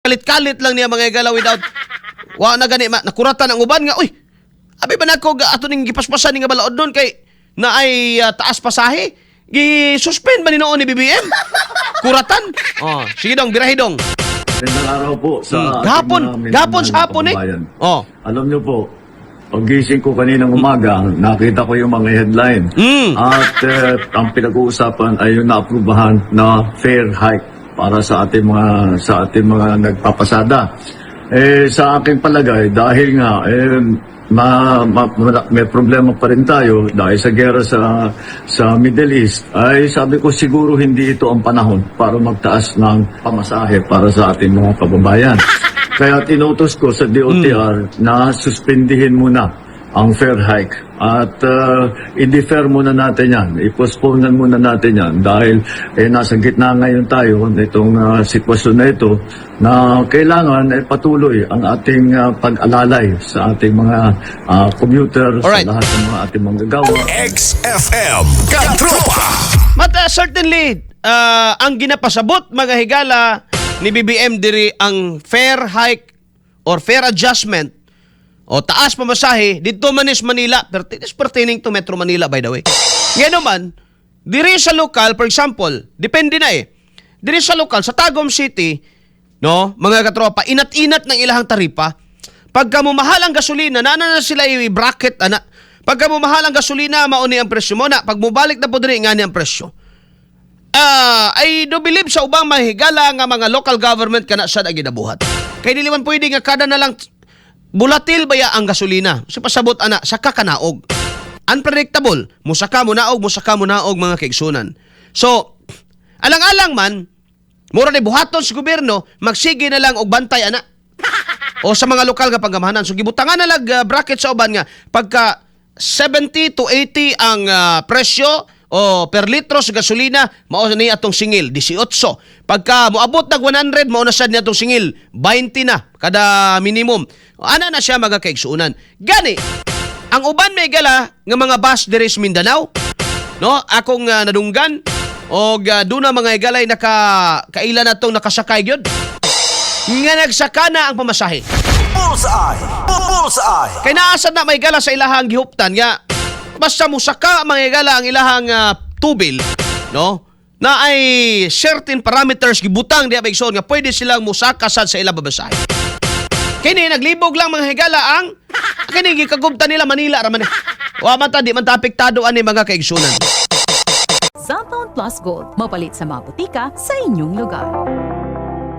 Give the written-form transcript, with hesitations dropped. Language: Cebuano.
Kalit-kalit lang niya, mga higala, without wa na gani nakuratan ang uban nga, uy, abi ba nako ga ato ning gipaspasan ni nga balaod nun kay na ay taas pasahe, gi-suspend ba ni noon ni BBM? Kuratan. Oh, sige dong, birahi dong. Magandang araw po sa ating Gahapon, mga gahapon sa minamahal na hapon eh. kababayan. Oh. Alam niyo po, paggising ko kaninang umaga, nakita ko yung mga headline. At ang pinag-uusapan ay yung naaprubahan na fare hike para sa ating mga nagpapasada. Eh, sa aking palagay, dahil nga eh, may problema pa rin tayo dahil sa gera sa Middle East, ay sabi ko siguro hindi ito ang panahon para magtaas ng pamasahe para sa ating mga kababayan. Kaya tinutos ko sa DOTR na suspindihin muna ang fare hike at i-defer muna natin yan, i-postpone muna natin yan dahil eh, nasa gitna ngayon tayo nitong sitwasyon na ito na kailangan eh, patuloy ang ating pag-alalay sa ating mga commuter, sa lahat ng mga ating mga gawa. XFM Katropa. But certainly, ang ginapasabot, mga higala, ni BBM diri ang fare hike or fare adjustment o taas pamasahe dito man is Manila. Pero is pertaining to Metro Manila, by the way. Ngayon naman, diri sa lokal, for example, depende na eh. Diri sa lokal, sa Tagum City, no, mga katropa, inat-inat ng ilahang taripa. Pagka mumahal ang gasolina, nana na sila i-bracket, ana. Pagka mumahal ang gasolina, mauni ang presyo mo na. Pag mubalik na po diri, ngani ang presyo. I do believe sa ubang mahigala nga mga local government kana sad ang ginabuhat. Kay dili man pwede nga kada na lang volatile baya ang gasolina. Sa pasabot ana, saka kanaog. Unpredictable. Musaka mo naog, musaka mo naog, mga kaigsunan. So, alang-alang man, mura ni buhaton sa gobyerno, magsige na lang og bantay ana o sa mga lokal nga panggamahanan. So gibutangan na lang bracket sa uban nga pagka 70 to 80 ang presyo o per litro sa gasolina, mao ni atong singil 18. Pagka moabot nag 100, mao na sad ni atong singil 20 na kada minimum. Ana na siya, mga kaigsuonan. Gani ang uban may gala nga mga bus diri sa Mindanao, no, akong nadunggan og duna, mga higalay, naka kaila na tong nakasakay gyud nga nagsaka na ang pamasahe. Bullseye! Bullseye! Kay naasad na may gala sa ilahang gihuptan nga basta musaka, mga higala, ang ilahang tubil, no, na ay certain parameters gibutang diha ba igsoon nga pwede silang musaka sad sa ilang babasahe. Kini naglibog lang, mga higala, ang kini gikagubtan nila Manila ra man eh. Wa man ta, di man ta apektado ani, mga kaigsunan. Xanthone Plus Gold, mapalit sa mga botika sa inyong lugar.